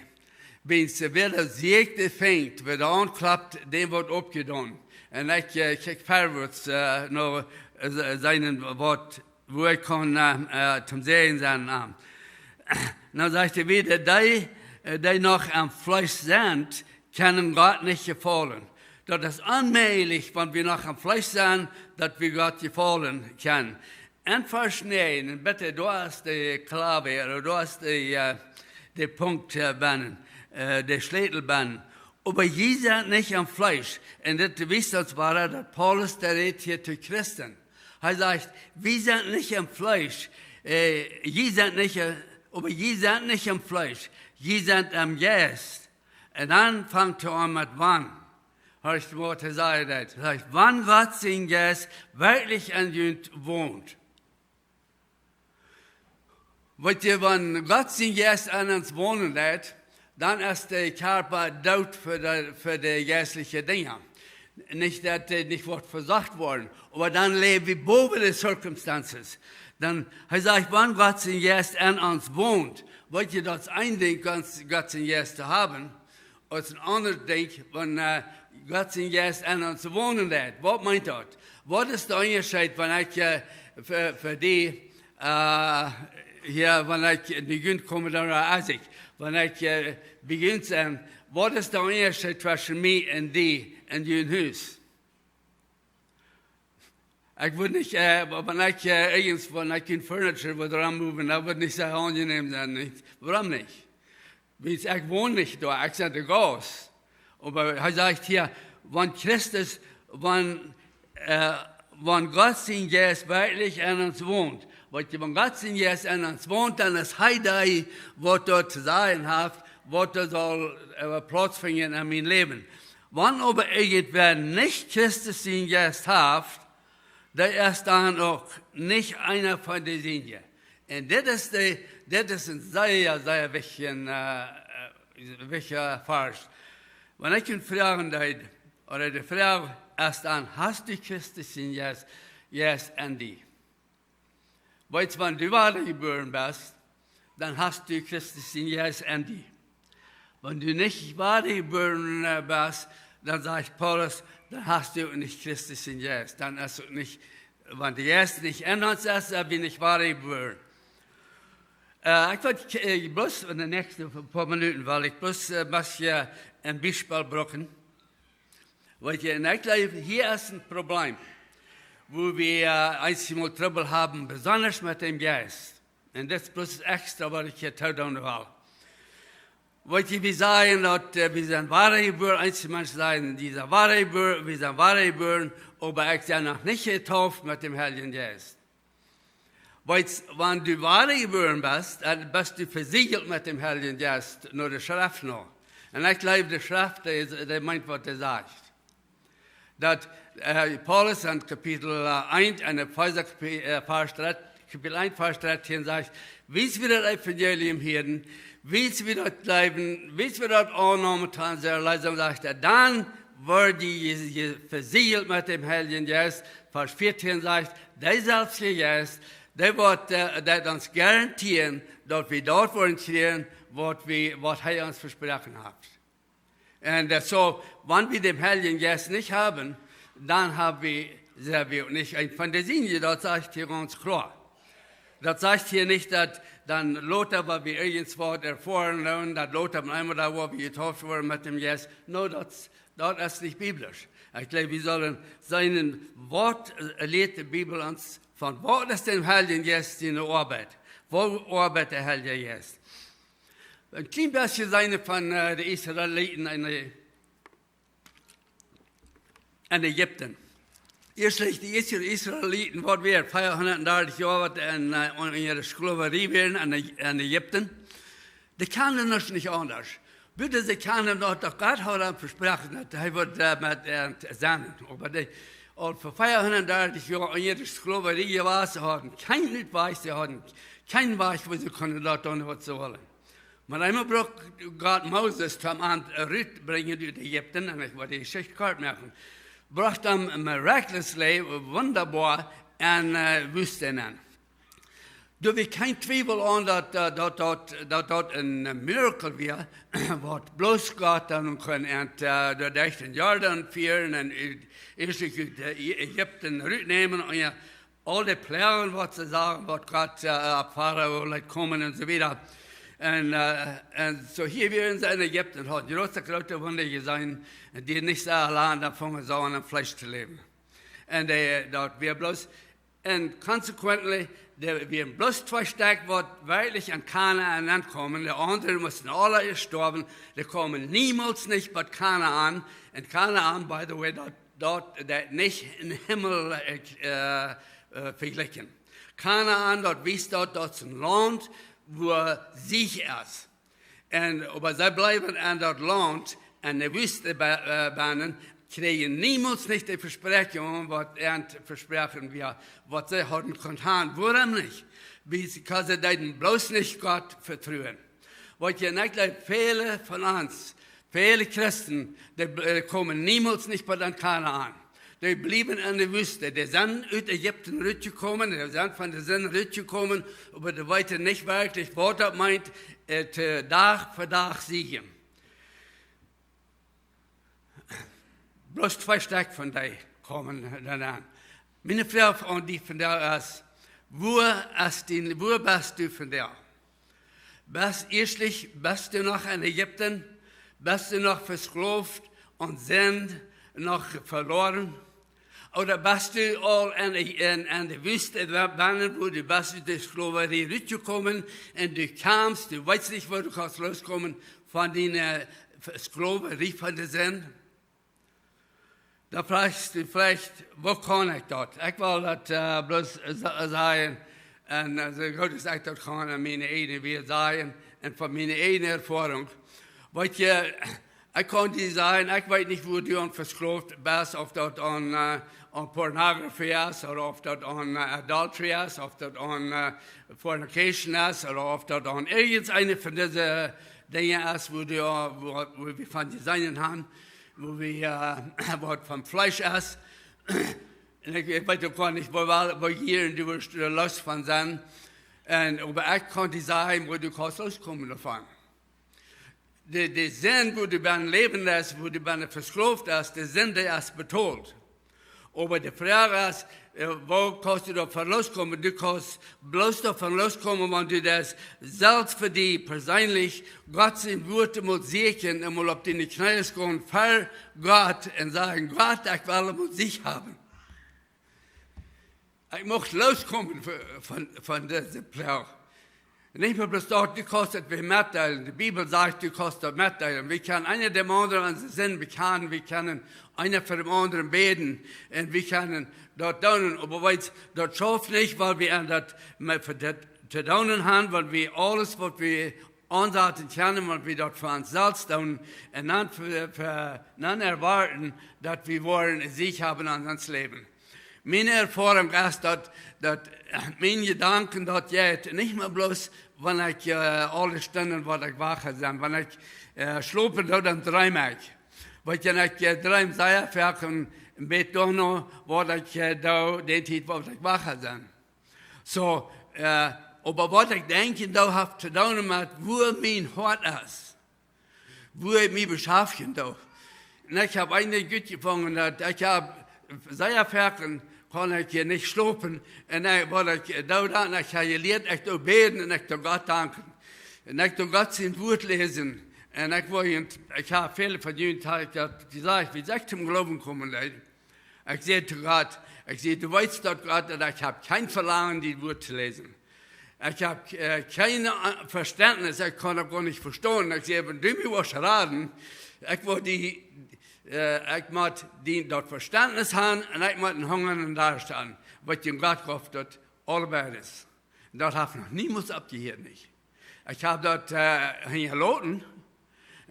Wiels, äh, wäa de Sieekj finjt, wäa doa aunkloppt, däm woat oppjedonen. Un ekj, äh, kjikj verwoats, äh, no, äh, sennen waut woo ekj kaun, äh, äh, toom Säajen sennen, äh. Dan sajcht hee wieda, dee, äh, dee noch aum Fleesch sent, kjennen Gott nich jefaulen. Daut es onmäajlich, wan wie noch aum Fleesch sent, daut wie Gott jefaulen kjennen. En Varsch näajen, un bitte, doa es de Klaw, doa es de, äh, de Punkt, äh, bennen, äh, de Schlätel bennen. Oba jie sent nich aum Fleesch. Un dit wiest ons wada, daut Paulus, dee rät hia to Christen. Hee sajcht, wie sent nich aum Fleesch. Äh, jie sent nich, äh, oba jie sent nich aum Fleesch. Jie sent aum Jeist. Un dan fangt hee aun met wan. Hee sajcht, wan Gott sien Jeist werkjlich aun junt wont. Weet jie, wan Gott sien Jeist aun ons wonen deit, dan es de Kjarpa doot fa de, fa de jeistelje Dinja. Nich daut dee nich woat vesocht woaren, oba dan läw wie bowen de circumstances. Dan, hee sajcht, wan Gott sien Jeist aun ons wont, weet jie, daut es een Dinkj, Gott, Gott sien Jeist to haben. Aus een aundret Dinkj, wan, äh, Gott sien Jeist aun ons wonen deit. Waut meent daut? Waut es de Unjascheet, wan ekj, äh, fa, fa die, äh, hia, wan ekj en de Jugend kom, dan, äh, aus ekj, wan ekj, äh, bie junt sie, waut es de Unjascheet tweschen mie un die en jun Hus? Ekj wudd nich, äh, wan ekj, äh, irjent, wan ekj en furniture wudd rommoven, daut wudd nich soo aunjenäm sennen, nich? Wuarom nich? Wiels ekj won nich doa, ekj sie de Gaust. Oba hee sajcht hia, wan Christus, wan, äh, wan Gott sien Jeist werkjlich aun ons wont. Weet jie, wan Gott sien Jeist aun ons wont, dan es hee dee, waut doa to sajen haft, waut doa saul, äh, Plauz finjen en mien Läwen. Wan oba irjentwäa nich Christus sien Jeist haft, dee es dan uk nich eena von de Sienje. Un dit es de, dit es een sea, sea wichtja, äh, äh, wichtja Varsch. Wan ekj junt froagen deed, ooda de Froag es dan, hast du Christus sien Jeist, Jeist en die? Weetst, wan du wadajebuaren best, dan hast du Christus sien Jeist en die. Wan du nich wadajebuaren, äh, best, dan sajcht Paulus, dan hast du uk nich Christus sien Jeist. Dan es uk nich, wan de Jeist nich en ons es, sent wie nich wadajebuaren. Äh, ekj well, äh, bloos en de näakjste poa Minuten, well ekj bloos, äh, een bät een Biespel brucken. Weet jie, un ekj jleew, hia es een Problem, wua wie, äh, eenjemol Trubbel haben, besonda met däm Jeist. Un dit es bloos extra, waut ekj hia todoonen well. Weet jie, wie sajen daut, äh, wie sent wadajebuaren, eenje Menschen sajen, dee sent wadajebuaren, wie sent wadajebuaren, oba ekj sie noch nich jetauft met däm Heiljen Jeist. Weetst, wan du wadajebuaren best, dan best du vesieejelt met däm Heiljen Jeist, no de Schreft no. Un ekj jleew, de Schreft, dee, dee meent, waut dee sajcht. Daut, äh, Paulus en Kapitel, äh, eent, en Efeesa Kapi-, äh, Varsch dree, Kapitel eent, Varsch dartieen sajcht, wiels wie daut Evangelium hieeden, wiels wie daut jleewden, wiels wie daut aunnämen, dan sent, sajcht hee, dan woa jie, jie, jie vesieejelt met däm Heiljen Jeist. Varsch vieetieen sajcht, deeselwje Jeist, dee woat, äh, dee ons garantieren, daut wie daut woaren kjrieen, waut wie, waut hee ons vesproaken haft. Un, äh, soo, wan wie däm Heiljen Jeist nich haben, dan hab wie, sent wie uk nich eent von de Sienje, daut sajcht hia gaunz kloa. Daut sajcht hia nich, daut dan lota, wan wie irjent waut erfoaren, dan daut lota, wan eemol doa, wua wie jetauft woaren met däm Jeist. No, daut, daut es nich biblisch. Ekj jleew, wie sellen seenen, waut, äh, lieet de Bibel ons von, waut es däm Heiljen Jeist siene Oabeit? Woo oabeit de Heilje Jeist? Een kjlien bät seenen von, äh, de Israeliten en de en Ägipten. Ieescht, de Israeliten, waut wia, veahundatdartich Joa waut en, äh, en de Sklowarie wieren en, en Ägipten. Dee kunnen nuscht nich aundasch. Buta see kunnen daut, daut Gott haud an vesproaken, daut hee wudd, äh, met an sennen. Oba dee, aul fa veahundatdartich Joa en de Sklowarie jewast, see hauden kjeen Utwajch, see hauden kjeen Wajch, woo see kunnen daut doonen, waut see wullen. Oba eemol brukt Gott Moses, toom an rutbrinjen ut Ägipten, un ekj well de Jeschicht kort moaken. Brocht am miraculously, wundaboa, en, äh, Wüste nenn. Doa wia kjeen Twiewel aun, daut, äh, daut, daut, daut, daut een Miracle wia, waut bloos Gott dan kunn, en, äh, doa derch dän Jordan fieren un ut, ieescht ut, äh, Ägipten rutnämen, un jo, aul de Ploagen, waut see sagen, waut Gott, äh, opp Farao leet komen un soo wieda. Un, äh, un soo hia wieren see en Ägipten, hauden groote, groote Wunda jeseenen, dee nich soo lang doavon soo aun Fleesch to läwen. Un dee, daut wia bloos, un consequently, Doa wieren bloos twee Stekj, waut werkjlich aun Kanaan aunkamen. De aundre musten aula stoawen. Dee kaumen niemols nich bie Kanaan. Un Kanaan, by the way, daut, daut, daut nich em Himmel, äh, äh, vejlikjen. Kanaan, daut wiest daut, daut es een Launt, wua Siech es. Un, oba see bleewen aun daut Launt, aun de Wüste be-, äh, bennen, kjrieejen niemols nich de Vespräakjunk, waut an vesproaken wia, waut see hauden kunt haben. Wuarom nich? Because see deeden bloos nich Gott vetruen. Waut je nich, väle von ons, väle Christen, dee, äh, komen niemols nich bie Kanaan. Dee bliewen enne Wüste. Dee sent ut Ägipten rutjekomen, dee sent von de Sind rutjekomen, oba dee weeten nich werkjlich, waut daut meent, äh, to Dach fa Dach sieekjen. Bloos twee Stekj von dee komen doaraun. Miene Froag aun die vondoag es, wua es dien, wua best du vondoag? Best, ieeschtlich, best du noch en Ägipten? Best du noch vesklooft un Sind, noch veloaren? Ooda best du aul en, en, en de Wüste, wa-, bennen, wua du best ut de Sklowerie rutjekomen un du kjemst, du weetst nich, woo du kaust loskomen von diene, äh, Sklowerie von de Sind? Dan froagst du veleicht, woo kaun ekj daut? Ekj well daut, äh, bloos sa-, sajen. Un, äh, soo goot aus ekj daut kaun, aun miene eejne Wieed sajen un von miene eejne Erfoarunk. Weetst du, ekj kaun die sajen, ekj weet nich, wua du aun vesklooft best, auf daut aun, äh, aun pornography es, ooda auf daut aun, äh, adultery es, auf daut aun, äh, fornication es, ooda auf daut aun irjent eene von dise Dinja es, wua du, äh, wua, wua wie von jeseenen haben, wua wie, äh, waut von Fleesch es. Un ekj, ekj weet uk goanich, wua, wua, wua hia en du woascht, äh, loos von sennen. Un, oba ekj kaun die sajen, wua du kaust loskomen doavon. De, de Sind, wua du bennen läwen best, wua du bennen vesklooft best, de Sind es betolt. Oba de Froag es, äh, woo kaust du doavon loskomen? Du kaust bloos doavon loskomen, wan du daut selfst fa die perseenlich Gott sien Wuat mol sieekjen un mol opp diene Kjnees gonen ver Gott un sajen: "Gott, ekj well mol Siech haben. Ekj mucht loskomen von, von, von dise Ploag." Nich mea bloos daut, du kaust daut wada metdeelen. De Bibel sajcht, du kaust daut metdeelen. Wie kjennen eena däm aundren onse Sind bekjanen, wie kjennen eena fa däm aundren bäden un wie kjennen daut doonen. Oba weetst, daut schauft nich, wiels wie aun daut met, fa daut to doonen haben, wiels wie aules, waut wie aunsaten kjennen, wan wie daut fa ons selfst doonen un dan fa, fa, dan erwoaten, daut wie woaren Siech haben aun ons Läwen. Miene Erfoarunk es daut, daut, äh, miene Jedanken daut jeit, nich mea bloos, wan ekj, äh, aule Stunden, waut ekj wach sie, wan ekj, äh, schlopen doo, dan dreem ekj. Weetst du, ekj, äh, dreem sea foaken een bät doano, waut ekj, äh, doo, de Tiet, waut ekj wach sie. Soo, äh, oba waut ekj denkj, daut haft to doonen met wua mien Hoat es. Wua ekj mie beschaftjen doo. Un ekj hab eent goot jefungen, daut ekj hab sea foaken, kaun ekj hia nich schlopen. Un ekj, waut ekj, äh, doo dan, ekj hab jelieet, ekj doo bäden un ekj doo Gott danken. Un ekj doo Gott sien Wuat läsen. Un ekj well, ekj hab väle von junt, hab ekj daut jesajcht, woo ekj toom Gloowen komen deed. Ekj säd to Gott, ekj säd: "Du weetst daut, Gott, daut ekj hab kjeen Velangen, dien Wuat to läsen. Ekj hab, äh, kjeen, äh, Vestentnis, ekj kaun daut goanich vestonen." Ekj säd: "Wan du mie woascht raden, ekj well die, äh, ekj mott die daut Vestentnis haben un ekj mott een Hunga un Darscht haben, waut dien Gott jeef, daut aulabeides." Daut haft noch niemols oppjehieet, nich? Ekj hab daut, äh, hinjaloten.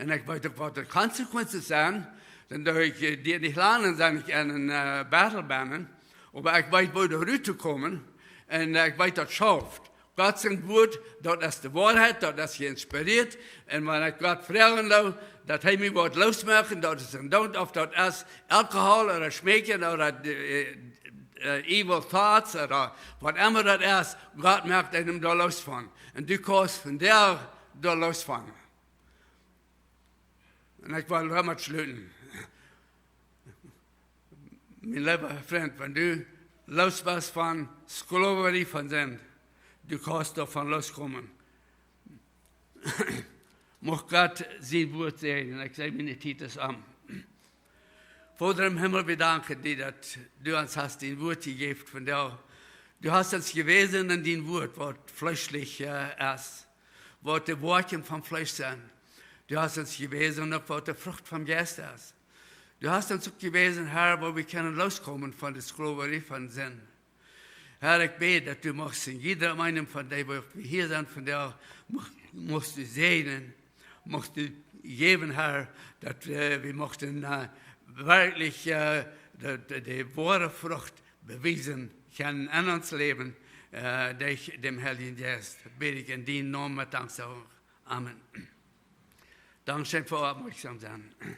Un ekj weet uk, waut de Consequences sent. Dan doo ekj, äh, die nich lang, sie ekj en een, äh, battle bennen. Oba ekj weet, woo doa rut to komen. Un, äh, ekj weet, daut schauft. Gott sien Wuat, daut es de Woarheit, daut es jeinspirieet. Un wan ekj Gott froagen doo, daut hee mie woat loosmoaken, daut es een Doot, auf daut es Alkohol ooda Schmeekjen ooda, äh, äh, evil thoughts ooda waut emma daut es, Gott moakt eenem doa loos von. Un du kaust vondoag doa loos von. Un ekj well doamet schluten. Mien leewa Frint, wan du loos best von Sklowerie von Sind, du kaust doavon looskomen. Mucht Gott sien Wuat säajnen. Ekj saj, miene Tiet es om. Voda em Himmel, wie danken die, daut du ons hast dien Wuat jejäft vondoag. Du hast ons jewäsen en dien Wort, waut fleeschlich es, waut de Woakjen vom Fleesch sent. Du hast ons jewäsen uk, waut de Frucht vom Jeist es. Du hast ons uk jewäsen, Herr, woo wie kjennen loskomen von de Sklowerie von Sind. Herr, ekj bäd, daut du muchst en jieda eenen von dee, waut wie hia sent vondoag, muchst du säajnen, muchst du jäwen, Herr, daut wie muchten werkjlich de woare Frucht bewiesen kjennen en ons Läwen derch dän Heiljen Jeist. Bäd ekj en dienen Nomen met Danksagung. Amen. Dankscheen fa oppmoakjsom sennen.